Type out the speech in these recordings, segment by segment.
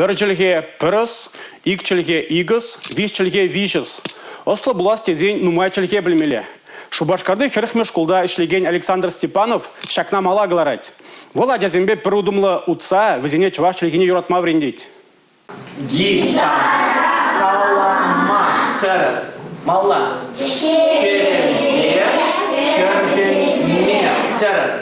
Пӗр чӗлхе – пӗр ӑс, ик чӗлхе – ик ӑс, виҫ чӗлхе – виҫ ӑс. Ӑслӑ пулас тесен нумай чӗлхе пӗлмелле. Шупашкарти 40-мӗш шкулта ӗҫлекен Александр Степанов ҫакна мала кӑларать. Вӑл ачасемпе пӗр утӑмлӑ утса вӗсене чӑваш чӗлхине юратма вӗрентет. Гитара калама тӗрӗс. Малла. Ҫерӗмпе кӗртӗнме тӗрӗс.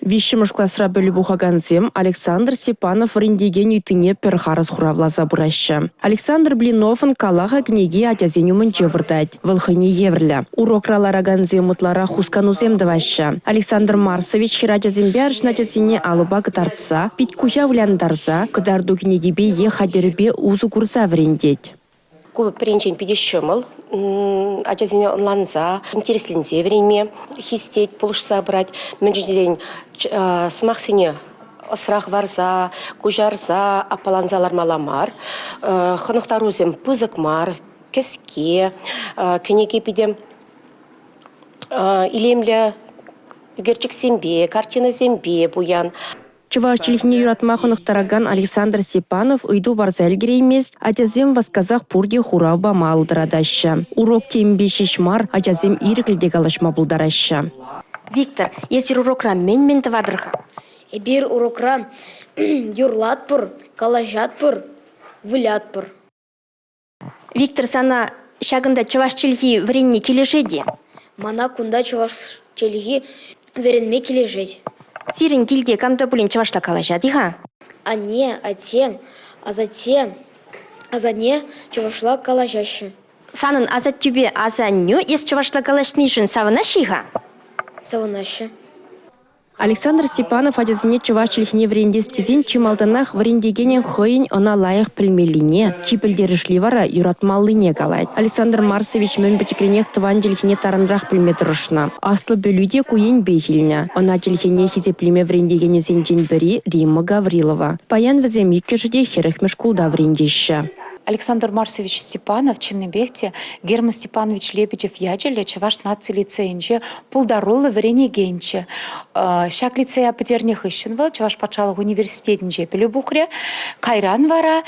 Виҫҫӗмӗш класра пӗлӳ пухакансем Александр Степанов вӗрентекен ыйтнине пӗр харӑс хуравласа пыраҫҫӗ. Александр Блиновӑн «Калаха» кӗнеки ачасен умӗнче выртать. Вӑл хӑйне евӗрлӗ. Урокра ларакансем ытларах хусканусем тӑваҫҫӗ. Александр Марсович хӗрачасемпе арҫын ачасене алӑпа кӑтартса, пит-куҫа вылянтарса, кӑтарту кӗнекипе е хатӗрӗпе усӑ курса вӗрентет. Ку пӗринчен питӗ ҫӑмӑл, ачасене ӑнланса, интересленсе вӗренме хистет, пулӑшса пырать. Мӗншӗн тесен сӑмахсене ӑсра хӑварса, куҫарса аппаланса лармалла мар. Хӑнӑхтарусем пысӑк мар, кӗске, кӗнеке питӗ илемлӗ ӳкерчӗксемпе, картинӑсемпе пуян. Чӑваш чӗлхине юратма хӑнӑхтаракан Александр Степанов ыйту парса ӗлкӗреймест, ачасем васкасах пурте хурав пама ал тӑратаҫҫӗ. Урок темипе ҫеҫ мар, ачасем ирӗклӗ те калаҫма пултараҫҫӗ. Виктор, эсир урокра мӗн-мӗн тӑватӑр-ха? Эпир урокра юрлатпӑр, калаҫатпӑр, вылятпӑр. Виктор, сана ҫакӑнта чӑваш чӗлхи вӗренни килӗшет-и? Мана кунта чӑваш чӗлхи вӗренме килӗшет. Сирӗн килте кам та пулин чӑвашла калаҫать-и-ха? Анне, атте, асатте, асанне чӑвашла калаҫаҫҫӗ. Санӑн асаттӳпе асаннӳ эс чӑвашла калаҫнишӗн савӑнаҫҫӗ-и-ха? Савӑнаҫҫӗ. Александр Степанов ачасене чӑваш чӗлхине вӗрентес тесен чи малтанах вӗрентекенӗн хӑйӗн ӑна лайӑх пӗлмеллине, чи пӗлтерӗшли вара юратмаллине калать. Александр Марсович мӗн пӗчӗкренех тӑван чӗлхене тарӑнрах пӗлме тӑрӑшнӑ. Аслӑ пӗлӳ те ку енпех илнӗ. Ӑна чӗлхене хисеплеме вӗрентекенӗсенчен пӗри Римма Гаврилова. Паян вӗсем иккӗшӗ те 40-мӗш шкулта вӗрентеҫҫӗ. Александр Марсович Степанов чӑннипех те Герман Степанович Лебедев ячӗллӗ Чӑваш наци лицейӗнче пултаруллӑ вӗренекенччӗ. Ҫак лицея пӗтернӗ хыҫҫӑн вӑл Чӑваш патшалӑх университетӗнче пӗлӳ пухрӗ. Кайран вара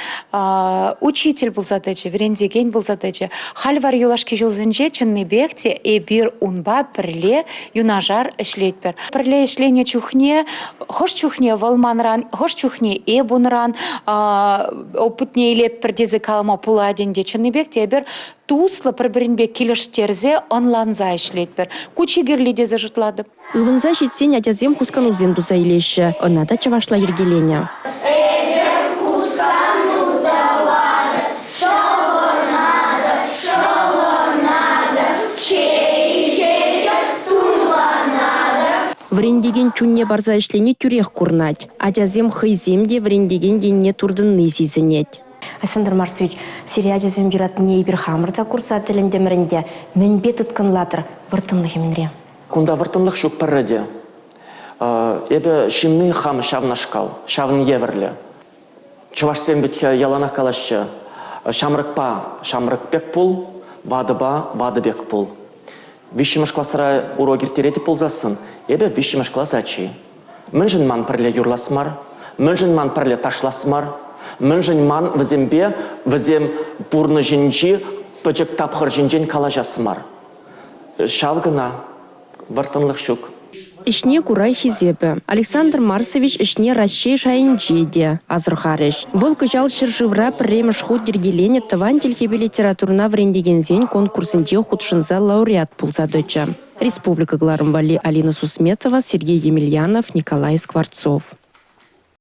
учитель пулса тӑчӗ, вӗрентекен пулса тӑчӗ. Халь вара юлашки ҫулсенче чӑннипех те эпир унпа пӗрле юнашар ӗҫлетпӗр. Пӗрле ӗҫленӗ чухне хӑш чухне вӑл манран, хӑш чухне эп унран опытне илетпӗр тесе калама пулать ӗнтӗ. Чӑннипех те эпир туслӑ пӗр-пӗринпе килӗштерсе, ӑнланса ӗҫлетпӗр. Ку чи кирли тесе шутлатӑп. Ывӑнса ҫитсен ачасем хусканусем туса илеҫҫӗ. Ӑна та чӑвашла йӗркеленӗ. Эпӗ хускану тӑватӑп, шӑвӑнатӑп, шӑвӑнатӑп, чей ӗҫетӗп, тумланатӑп. Вӗрентекен чунне парса ӗҫлени тӳрех курӑнать. Ачасем хӑйсем те вӗрентекен енне туртӑнни сисӗнет. Александр Марсович, сире ачасем юратнине эпир хамӑр та курса тӗлӗнтӗмӗр ӗнтӗ. Мӗнпе тыткӑнлатӑр вӑрттӑнлӑхӗ мӗнре? Кунта вӑрттӑнлӑх ҫук пӗрре те. Эпӗ ҫынни хам ҫавнашкал, ҫавӑн евӗрлӗ. Чӑвашсем вӗт-ха яланах калаҫҫӗ, ҫамрӑкпа ҫамрӑк пек пул, ватӑпа ватӑ пек пул. Виҫҫӗмӗш класра урок ирттеретӗп пулсассӑн, эпӗ виҫҫӗмӗш класс ачи. Мӗншӗн ман пӗрле юрлас мар? Мӗншӗн ман пӗрле ташлас мар? Мӗншӗн ман вӗсемпе вӗсем пурнӑҫӗнчи пӗчӗк тапхӑр ҫинчен калаҫас мар? Ҫав кӑна. Вӑрттӑнлӑх ҫук. Ӗҫне кура хисепӗ. Александр Марсович ӗҫне Раҫҫей шайӗнче те асӑрхарӗҫ. Вӑл кӑҫал ҫӗршывра пӗрремӗш хут йӗркеленӗ тӑван чӗлхепе литературӑна вӗрентекенсен конкурсӗнче хутшӑнса лауреат пулса тӑчӗ. Республика кӑларӑм валли Алина Сусметова, Сергей Емельянов, Николай Скворцов.